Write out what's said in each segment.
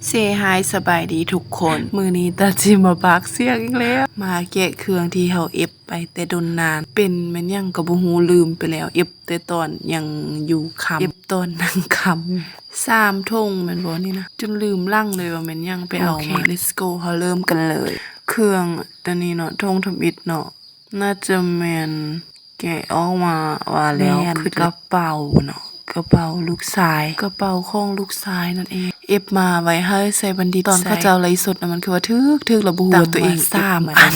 ເຊຮາຍ ສະບາຍດີທຸກຄົນ ມື້ນີ້ຕາຊິມາປາກສຽງອີກແລ້ວ ມາແກະເຄື່ອງທີ່ເຮົາເອັບໄປແຕ່ດົນນານ ເປັນແມ່ນຫຍັງກໍບໍ່ຮູ້ ລືມໄປແລ້ວ ເອັບແຕ່ຕອນຍັງຢູ່ຄຳ ເອັບຕອນນັ່ງຄຳ ສາມຖົງແມ່ນບໍ່ນີ້ນະ ຈົນລືມຫຼັງເລີຍວ່າແມ່ນຫຍັງ ໄປເອົາມາ Let's go ເຮົາເລີ່ມກັນເລີຍ ເຄື່ອງໂຕນີ້ເນາະ ຖົງທຳອິດເນາະ ໜ້າຈະແມ່ນ ແກະອອກມາວ່າແລ້ວ ແມ່ນ ຄືກະເປົາເນາະ ກະເປົາລູກຊາຍ ກະເປົາຂອງລູກຊາຍນັ້ນເອງ ເອັບມາໄວ້ໃຫ້ໄຊບັນດິດ ຕອນເຂົາເຈົ້າໄລຟ໌ສົດນະ ມັນຄືວ່າຖືກ ຖືກລະບໍ່ຮູ້ວ່າຕົວເອງສາມອັນ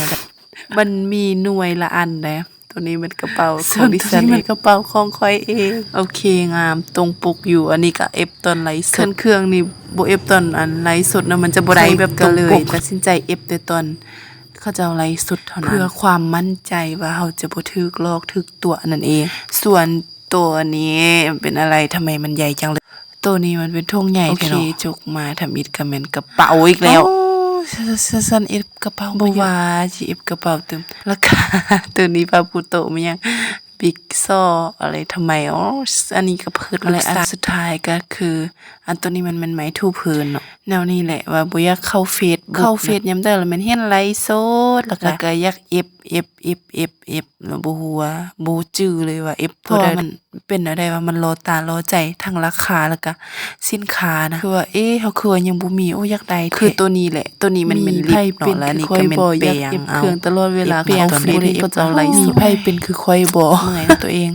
ມັນມີໜ່ວຍລະອັນເດ້ ໂຕນີ້ແມ່ນກະເປົາຂອງດິສັນເອງ ກະເປົາຂອງຂ້ອຍເອງ ໂອເຄ ງາມ ຕົງປົກຢູ່ ອັນນີ້ກະເອັບຕອນໄລຟ໌ສົດ ຄັນເຄື່ອງນີ້ບໍ່ເອັບຕອນອັນໄລຟ໌ສົດນະ ມັນຈະບໍ່ໄດ້ແບບຕົງປົກ ຕັດສິນໃຈເອັບແຕ່ຕອນ ເຂົາເຈົ້າໄລຟ໌ສົດເທົ່ານັ້ນ ເພື່ອຄວາມໝັ້ນໃຈວ່າເຮົາຈະບໍ່ຖືກຫຼອກຖືກຕົວະນັ້ນເອງ ສ່ວນໂຕອັນນີ້ເປັນອະໄລ ທຳໄມມັນໃຫຍ່ຈັງເລີຍ ໂຕນີ້ມັນເປັນຖົງໃຫຍ່ແທ້ເນາະ ໂອເຄ ຈົກມາ ທຳອິດກະແມ່ນກະເປົາອີກແລ້ວ ໂອ້ ຊັ້ນໆ ເອັບກະເປົາ ບໍ່ວ່າຊິເອັບກະເປົາຕື່ມ ລາຄາ ໂຕນີ້ປາປູໂຕະ ແມ່ນຫຍັງ ບິກຊໍ ອະໄລ ທຳໄມ ອໍ ອັນນີ້ກະເພິດ ແລະ ອັນສຸດທ້າຍກະຄື ອັນໂຕນີ້ມັນແມ່ນໄມ້ຖູພື້ນເນາະ ແນວນີ້ແຫຼະວ່າບໍ່ຢາກເຂົ້າເຟສບຸກ ເຂົ້າເຟສຍາມໃດລະແມ່ນເຫັນໄລຟ໌ສົດ ແລ້ວກະ ແລ້ວກະຢາກເອັບ ເອັບ ເອັບ ເອັບ ເອັບ ແລ້ວບໍ່ຮູ້ວ່າ ບໍ່ຈື່ເລີຍວ່າເອັບໂຕໃດ ເພາະວ່າມັນເປັນແນວໃດວ່າມັນລໍຕາລໍໃຈ ທັງລາຄາ ແລ້ວກະສິນຄ້ານະ ຄືວ່າ ເອ ເຮົາຄືວ່າຍັງບໍ່ມີ ໂອ້ ຢາກໄດ້ແທ້ ຄືໂຕນີ້ແຫຼະ ໂຕນີ້ມັນແມ່ນລິບເນາະ ແລ້ວອັນນີ້ກະແມ່ນແປງ ເອົາ ເອັບເຄື່ອງຕະຫຼອດເວລາ ເອັບແປງ ເຂົາເຈົ້າໄລຟ໌ສົດ ເມື່ອຍນະໂຕເອງ.